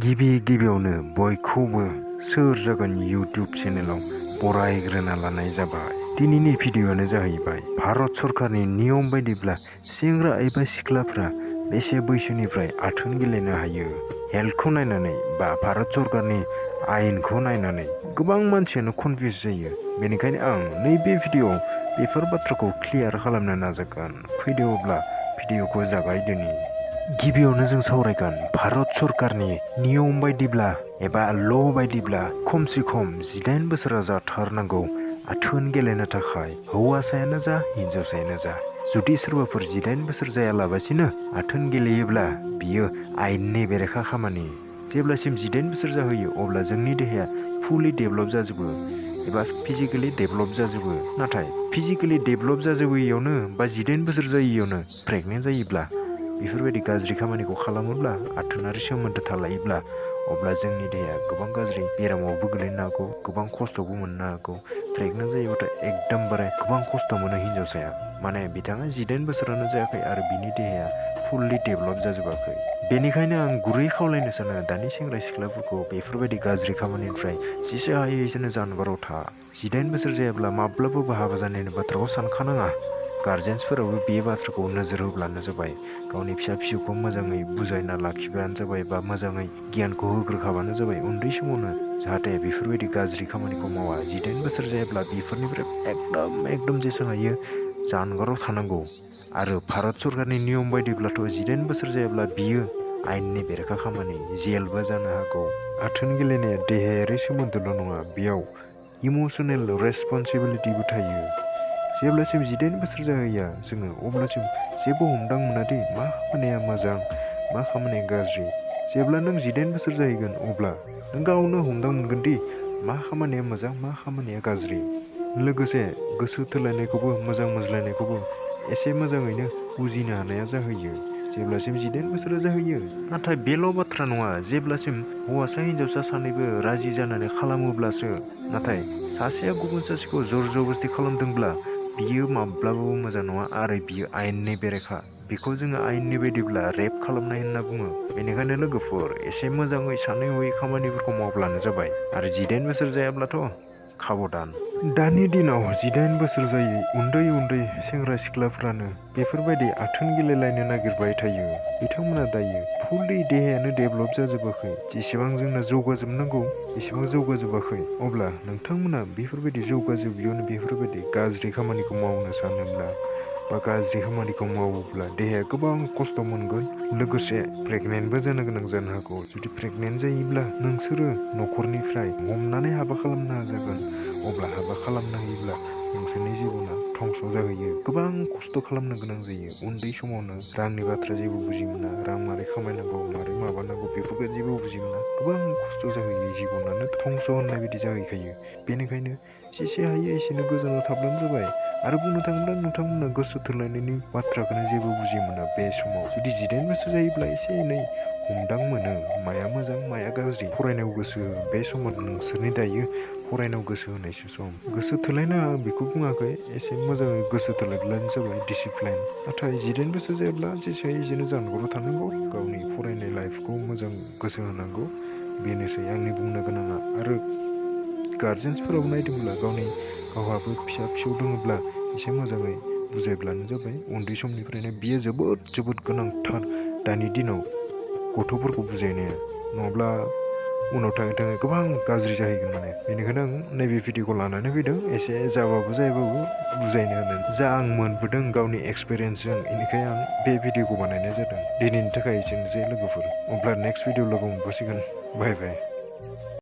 गिबियावनो बयखौबो सोर जागोन इउट्युब चेनेलाव बरायग्रोना लानाय जाबाय। दिनैनि भिडिअ'आनो जाहैबाय भारत सरकारनि नियम बायदिब्ला सेंग्रा एबा सिख्लाफ्रा बेसे बैसोनिफ्राय आथोन गेलेनो हायो। हेल्थखौ नायनानै बा भारत सरकारनि आयेनखौ नायनानै गोबां मानसियानो कनफिउज जायो। बेनिखायनो आं नैबे भिडिअ'आव बेफोर बाथ्राखौ क्लियार खालामनो नाजागोन। फैदो अब्ला भिडिअ'खौ जागायदोनि। गिबियावनो जों सावरायगोन भारत सरकारनि नियम बायदिब्ला एबा ल' बायदिब्ला खमसे खम 18 बोसोरा जाथारनांगौ आथोन गेलेनो थाखाय, हौवासायानो जा हिनजावसायानो जा। जुदि सोरबाफोर 18 बोसोर जायालाबासिनो आथोन गेलेयोब्ला बियो आयेननि बेरेखा खामानि। जेब्लासिम 18 बोसोर जाहोयो अब्ला जोंनि देहाया फुलि डेभेलप जाजोबो एबा फिजिकेलि डेभेलप जाजोबो। नाथाय फिजिकेलि डेभेलप जाजोबैयावनो बा 18 बोसोर जायैयावनो प्रेगनेन्ट जायोब्ला, बेफोरबायदि गाज्रि खामानिखौ खालामोब्ला, आथोनारि सोमोन्दो थालायोब्ला, अब्ला जोंनि देहाया गोबां गाज्रि बेरामावबो गोलैनो हागौ, गोबां खस्थ'बो मोननो हागौ। प्रेगनेन्ट जायोबाथाय एकदमबारे गोबां खस्थ' मोनो हिनजावसाया। माने बिथाङा 18 बोसोरानो जायाखै आरो बिनि देहाया फुल्लि डेभेलप जाजोबाखै। बेनिखायनो आं गुरै खावलायनो सानो दानि सेंग्रा सिख्लाफोरखौ बेफोरबायदि गाज्रि खामानिनिफ्राय जेसे हायो एसेनो जानगाराव था। 18 बोसोर जायाब्ला माब्लाबाबो हाबा जानायनि बाथ्राखौ सानखानाङा। गार्जेन्सफोराबो बे बाथ्राखौ नोजोर होब्लानो जाबाय। गावनि फिसा फिसौखौ मोजाङै बुजायना लाखिबानो जाबाय बा मोजाङै गियानखौ होग्रोखाबानो जाबाय उन्दै समावनो, जाहाथे बेफोरबायदि गाज्रि खामानिखौ मावा। 18 बोसोर जायाब्ला बेफोरनिफ्राय एकदम जेसेबां हायो जानगाराव थानांगौ। आरो भारत सरकारनि नियम बायदिब्लाथ' 18 बोसोर जायाब्ला बियो आयेननि बेरेखा खामानि, जेलबो जानो हागौ। आथोन गेलेनाया देहायारि सोमोन्दोल' नङा, बेयाव इमसनेल रेसपन्सिबिलिटिबो थायो। जेब्लासिम 18 बोसोर जाहैया जोङो अब्लासिम जेबो हमदां मोनादि मा खामानिया मोजां मा खामानिया गाज्रि। जेब्ला नों 18 बोसोर जाहैगोन अब्ला नों गावनो हमदां मोनगोन दि मा खामानिया मोजां मा खामानिया गाज्रि। लोगोसे गोसो थोलायनायखौबो मोजां मोनज्लायनायखौबो एसे मोजाङैनो बुजिनो हानाया जाहैयो जेब्लासिम 18 बोसोरा जाहैयो। नाथाय बेल' बाथ्रा नङा, जेब्लासिम हौवासा हिनजावसा सानैबो राजि जानानै खालामोब्लासो। नाथाय सासेया गुबुन सासेखौ जर जबस्ति खालामदोंब्ला बियो माब्लाबाबो मोजां नङा आरो बियो आयेननि बेरेखा। बेखौ जोङो आयेननि बायदिब्ला रेप खालामनाय होनना बुङो। बेनिखायनो लोगोफोर एसे मोजाङै सानै हयै खामानिफोरखौ मावब्लानो जाबाय। आरो 18 बोसोर जायाब्लाथ' खाबदान। दानि दिनाव 18 बोसोर जायै उन्दै सेंग्रा सिख्लाफ्रानो बेफोरबायदि आथोन गेलेलायनो नागिरबाय थायो। बिथांमोना दायो फुल्लि देहायानो डेभेलप जाजोबाखै। जेसेबां जोंना जौगाजोबनांगौ एसेबां जौगाजोबाखै। अब्ला नोंथांमोना बेफोरबायदि जौगाजोबैयावनो बेफोरबायदि गाज्रि खामानिखौ मावनो सानोब्ला बा गाज्रि खामानिखौ मावोब्ला देहाया गोबां खस्थ' मोनगोन। लोगोसे प्रेगनेन्टबो जानो गोनां जानो हागौ। जुदि प्रेगनेन्ट जायोब्ला नोंसोरो न'खरनिफ्राय हमनानै हाबा खालामनो नाजागोन। अब्ला हाबा खालामनो हायोब्ला नोंसोरनि जिबना धंस' जाहैयो। गोबां खस्थ' खालामनो गोनां जायो। उन्दै समावनो रांनि बाथ्रा जेबो बुजि मोना, रां मारै खामायनांगौ मारै माबानांगौ बेफोरखौ जेबो बुजि मोना। गोबां खस्थ' जाहैयो, जिबनानो धंस' होननाय बायदि जाहैखायो। बेनिखायनो जेसे हायो एसेनो गोजानाव थाब्लानो जाबाय। आरो बुंनो थाङोब्ला नोंथांमोना गोसो थोलायनायनि बाथ्राखौनो जेबो बुजि मोना बे समाव। जुदि 18 बोसोर जायोब्ला एसे एनै हमदां मोनो माया मोजां माया गाज्रि। फरायनायाव गोसो हो, बे समाव नोंसोरनि दायो फरायनायाव गोसो होनायसो सम। गोसो थोलायनाङा आं बेखौ बुङाखै, एसे मोजाङै गोसो थोलायब्लानो जाबाय, डिसिप्लिन। नाथाय 18 बोसोर जायाब्ला जेसे हायो एसेनो जानगाराव थानांगौ, गावनि फरायनाय लाइफखौ मोजां गोसो होनांगौ। बेनोसै आंनि बुंनो गोनाङा। आरो गार्जेन्सफोराव नायदोंब्ला गावहाबो फिसा फिसौ दङब्ला एसे मोजाङै बुजायब्लानो जाबाय उन्दै समनिफ्रायनो। बियो जोबोद गोनांथार दानि दिनाव गथ'फोरखौ बुजायनाया, नङाब्ला उनाव थाङै गोबां गाज्रि जाहैगोन माने। बेनिखायनो आं नैबे भिडिअखौ लानानै फैदों, एसे जाबाबो जायाबाबो बुजायनो होननानै। जा आं मोनबोदों गावनि एक्सपिरियेन्सजों, बेनिखायनो आं बे भिडिअखौ बानायनाय जादों। दिनैनि थाखाय एसेनोसै लोगोफोर। अब्ला नेक्स्ट भिडिअ लोगो मोनबावसिगोन। बाय बाय।